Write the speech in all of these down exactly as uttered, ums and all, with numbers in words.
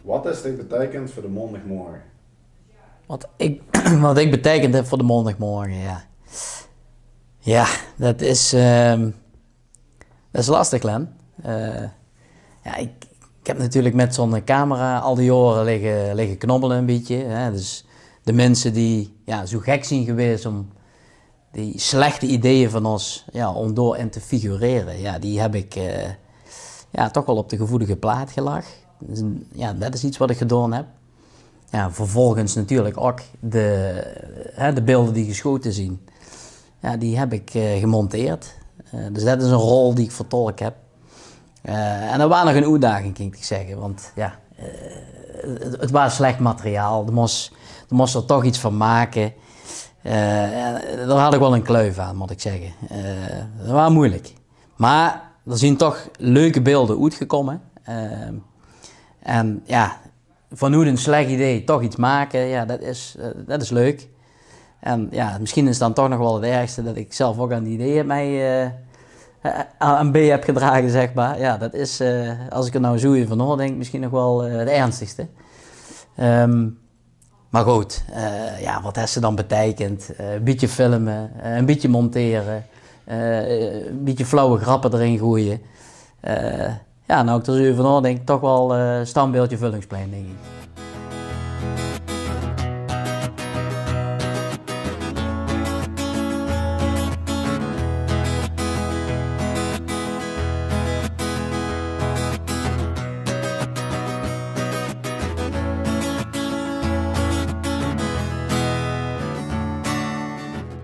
Wat is dich beteikend veur de maondigmorge? Wat ik, wat ik beteikend heb voor de maondigmorge, ja. Ja, dat is, ehm, dat is lastig, Len. Eh, ja, ik, ik heb natuurlijk met zo'n camera al die jaren liggen, liggen knobbelen een beetje, hè. Dus de mensen die, ja, zo gek zijn geweest om die slechte ideeën van ons, ja, om door in te figureren, ja, die heb ik, eh, ja, toch wel op de gevoelige plaat gelegd. Dus, ja, dat is iets wat ik gedaan heb. Ja, vervolgens natuurlijk ook de, hè, de beelden die geschoten zijn. Ja, die heb ik, eh, gemonteerd. Eh, dus dat is een rol die ik vertolkt heb. Eh, en dat was nog een uitdaging, kan ik zeggen. Want ja, eh, het, het was slecht materiaal. Er moest, er moest er toch iets van maken. Eh, ja, daar had ik wel een kluif aan, moet ik zeggen. Eh, dat was moeilijk. Maar er zijn toch leuke beelden uitgekomen. Eh, en ja, vanuit een slecht idee toch iets maken, ja, dat is, eh, dat is leuk. En ja, misschien is dan toch nog wel het ergste dat ik zelf ook aan die ideeën mee, eh, aan B heb gedragen, zeg maar. Ja, dat is, eh, als ik er nou zo even over nadenk, misschien nog wel, eh, het ernstigste. Ehm, maar goed, eh, ja, wat heeft ze dan betekend? Eh, een beetje filmen, eh, een beetje monteren, eh, een beetje flauwe grappen erin gooien. Eh, ja, nou, ik er zo over nadenk, toch wel, eh, standbeeldje Vullingsplein, denk ik.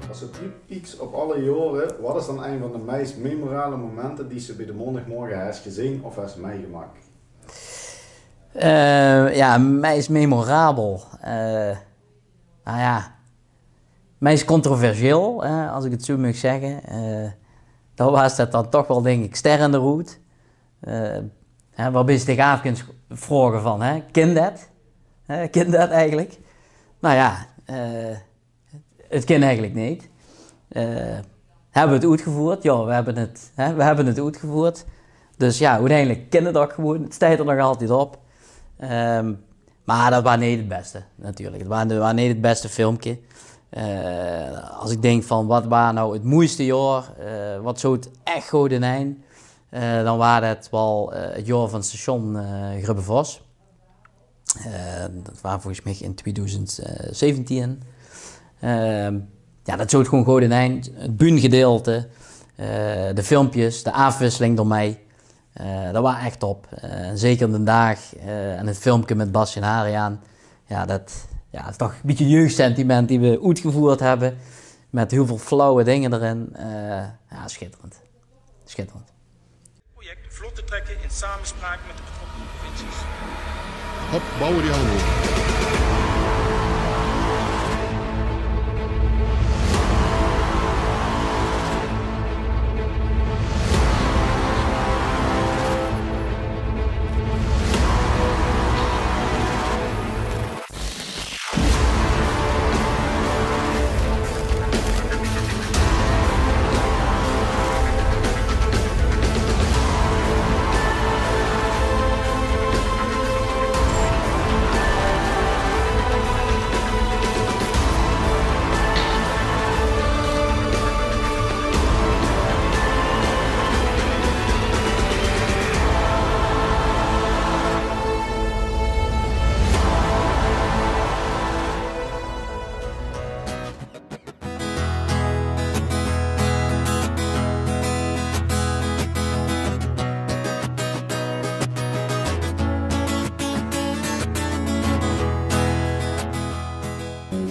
Als ze terugpieks op alle jaren, wat is dan een van de meest memorabele momenten die ze bij de maondigmorge heeft gezien of heeft meegemaakt? Eh, ja, meest memorabel. Eh, nou ja, meest controversieel, eh, als ik het zo mag zeggen. Eh, dan was dat dan toch wel, denk ik, Ster in de Roet. Eh, hè, waarbij ze zich af kunt vragen van, hè, kan dat? Hè, kan dat eigenlijk? Nou ja, eh, het kan eigenlijk niet. Eh, hebben we het uitgevoerd? Ja, we hebben het, hè, we hebben het uitgevoerd. Dus ja, uiteindelijk kan het ook gewoon. Het staat er nog altijd op. Ehm, maar dat was niet het beste, natuurlijk. Het was, was niet het beste filmpje. Eh, als ik denk van, wat was nou het mooiste jaar? Eh, wat zoot echt goed in een? Eh, dan was het wel, eh, het jaar van station, eh, Grubbevos. Eh, dat was volgens mij in tweeduizend zeventien. Ehm, ja, dat zoot gewoon goed in een. Het bühnengedeelte, eh, de filmpjes, de afwisseling ermee. Eh, dat was echt top. Eh, en zeker de dag, eh, en het filmpje met Bas en Hariaan. Ja, dat, ja, is toch een beetje jeugdsentiment die we uitgevoerd hebben. Met heel veel flauwe dingen erin. Eh, ja, schitterend. Schitterend. Project vlot te trekken in samenspraak met de betrokken provincies. Hop, bouwen die handel.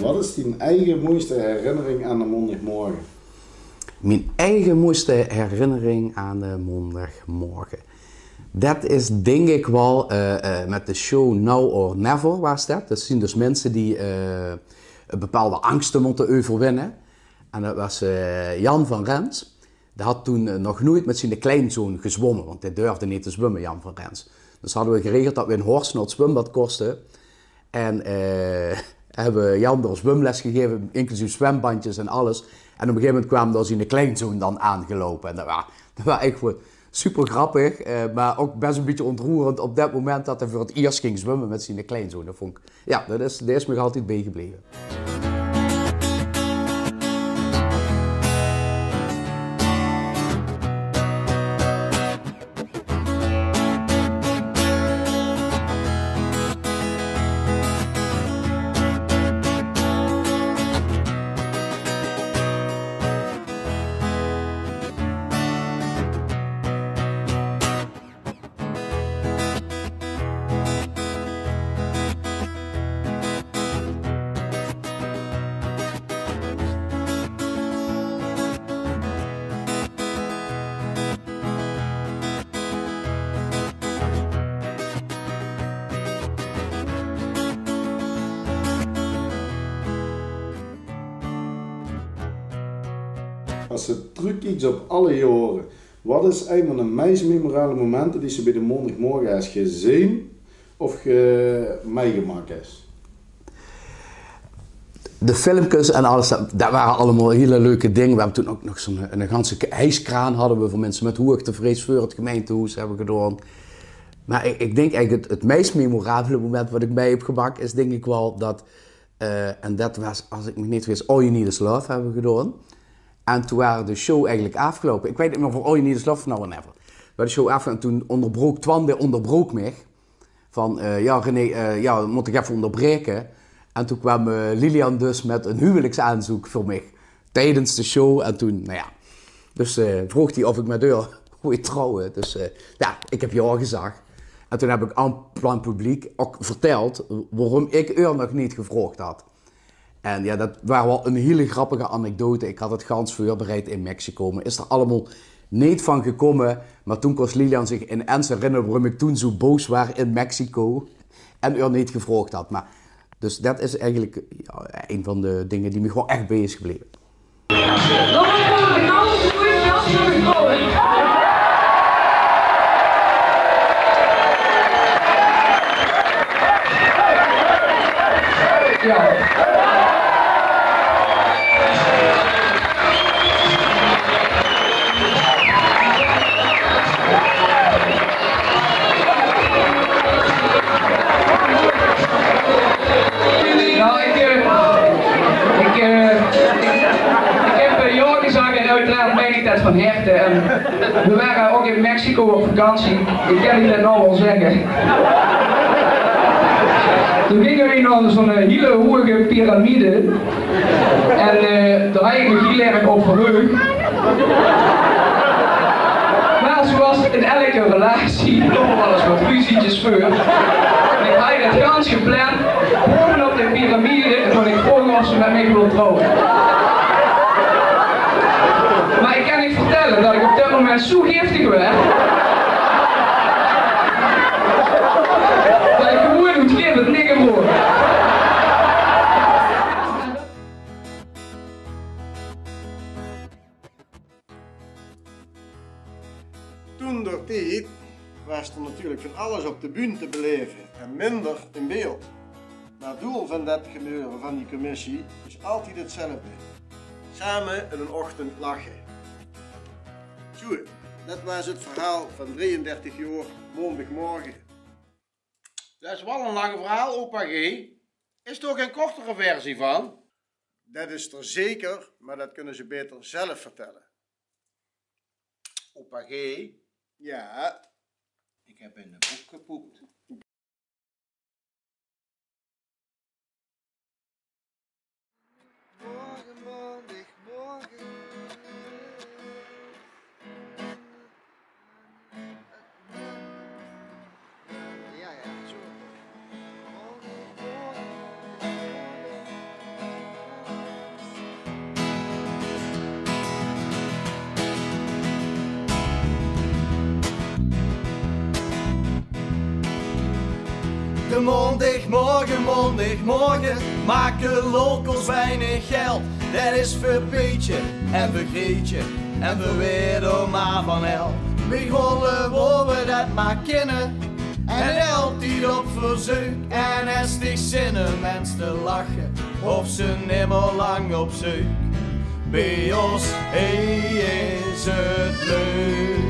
Wat is dien eige moeiste herinnering aan de maondigmorge? Mien eige moeiste herinnering aan de maondigmorge. Dat is, dink ik, wel, eh, eh, met de show Now or Never was dat. Dat zien dus mensen die, eh, bepaalde angsten moeten overwinnen. En dat was, eh, Jan van Rens. Die had toen, eh, nog nooit met zijn kleinzoon gezwommen, want hij durfde niet te zwemmen, Jan van Rens. Dus hadden we geregeld dat we in Horst naar het zwembad kosten. En, eh, hebben Jan door zwemles gegeven, inclusief zwembandjes en alles. En op een gegeven moment kwam daar zijn kleinzoon dan aangelopen. En dat was, dat was echt goed. Super grappig, eh, maar ook best een beetje ontroerend op dat moment dat hij voor het eerst ging zwemmen met zijn kleinzoon. Dat vond ik, ja, dat is, dat is me nog altijd bijgebleven. Als ze terugkijkt op alle jaren, wat is een van de meest memorabele momenten die ze bij de Maondigmorgen has gezeen of ge-, meegemaakt is? De filmpjes en alles, dat, dat waren allemaal hele leuke dingen. We hebben toen ook nog zo'n, een ganse ke-, hijskraan hadden we voor mensen met hoogtevrees voor het gemeentehuis hebben gedaan. Maar ik, ik denk eigenlijk het, het meest memorabele moment wat ik mee heb gemaakt is denk ik wel dat, eh, en dat was, als ik me niet vergis, All You Need Is Love hebben we gedaan. En toen waren de show eigenlijk afgelopen. Ik weet niet meer of we All You Need Is Love of Now or Never. Maar de show af en toen onderbrook Twan, die onderbrook mij. Van, eh, ja, René, eh, ja, dan moet ik even onderbreken. En toen kwam, eh, Lilian dus met een huwelijksaanzoek voor mij tijdens de show. En toen, nou ja, dus, eh, vroeg hij of ik met haar wil trouwen. Dus, eh, ja, ik heb ja gezegd. En toen heb ik aan plein publiek ook verteld waarom ik haar nog niet gevraagd had. En ja, dat was wel een hele grappige anekdote. Ik had het gans voorbereid in Mexico, maar is er allemaal niet van gekomen. Maar toen kon Lilian zich ineens herinneren waarom ik toen zo boos was in Mexico en u niet gevraagd had. Maar, dus dat is eigenlijk, ja, een van de dingen die me gewoon echt bij is gebleven. Nou, ik, eh, ik, eh, ik heb, eh, ja gezegd en uiteraard meen ik dat van harte. En we waren ook in Mexico op vakantie. Ik kan u dat nou wel zeggen. Toen gingen we naar zo'n, eh, hele hoge piramide. En, eh, daar had ik me heel erg op verheugd. Maar zoals in elke relatie komen wel eens wat ruzietjes voor. En ik had het gans gepland, bovenop de piramide, en kon ik vragen of ze met mij wil trouwen. Maar ik kan niet vertellen dat ik op dat moment zo giftig werd, dat ik gewoon het leven niet meer hoor. Toen der tied waas d'r natuurlik van alles op de bühne te beleven en minder in beeld. Maar 't doel van dat gebeuren, van die commissie, is altied hetzelfde. Same in 'nen ochtend lache. Zoe, dat waas 't verhaal van drieëndertig jaor Maondigmorgen. Dat is wel een lang verhaal, opa G. Is d'r geen kortere versie van? Dat is d'r zeker, maar dat kunne ze beter zelf vertellen. Opa G? Ja? Ik heb in de boek gepoept. Morgen, Maondigmorgen. Ja, ja, zo. De Maondigmorgen, Maondigmorgen, maken locals weinig geld. Dat is veur Peetje en veur Greetje en veur Weerder maar van hel. Wie golle wolle dat maar kinne en altied op verzeuk. En es dich zinne mens te lachen, hoofs se nimmer lang op zeuk. Bij os, hey, is het leuk.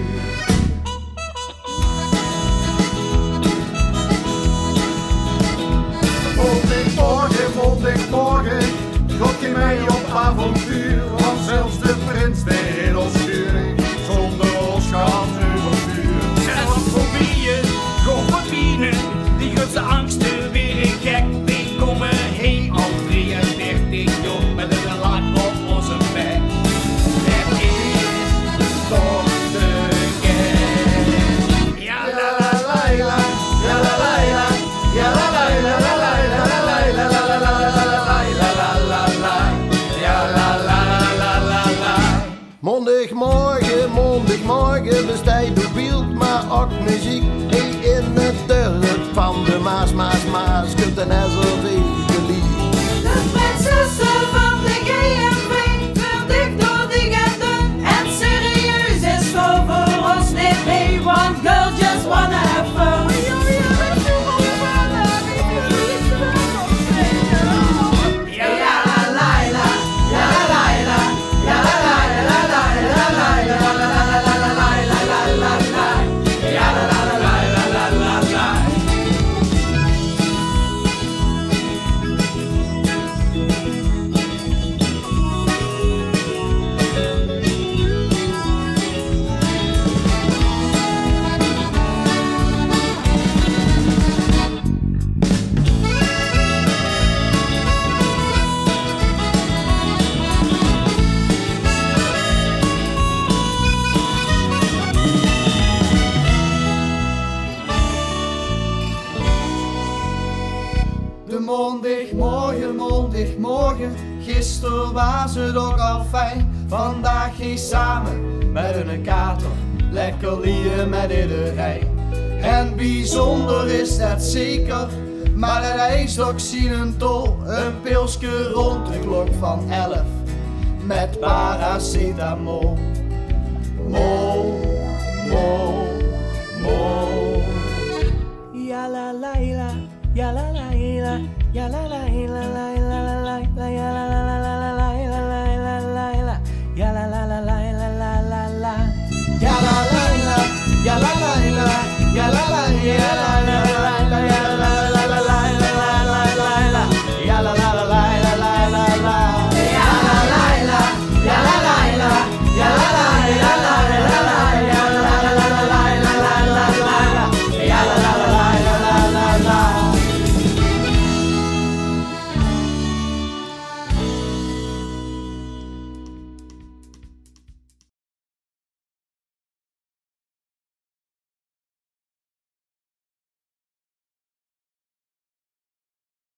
Schudt en S R V geliek. De prinsesse van de G M V, verdicht door die gende. En serieus is voor, voor ons niet mee, want girl just wanna have fun. De maondigmorge, maondigmorge, gister waas 't ouch al fijn. Vandaag geis samen met 'ne kater lekker lieë met idderein. En biezónder is det zeker, maar 't eist ouch zien tol. Ein pilske rónd de klok van elf met paracetamol. Mol, mol, mol. Ja la la la, ja la la la, ja la la la la la la la la, ja la la la la la la la la la, ja la la la la la la la la, ja la la la, ja la la.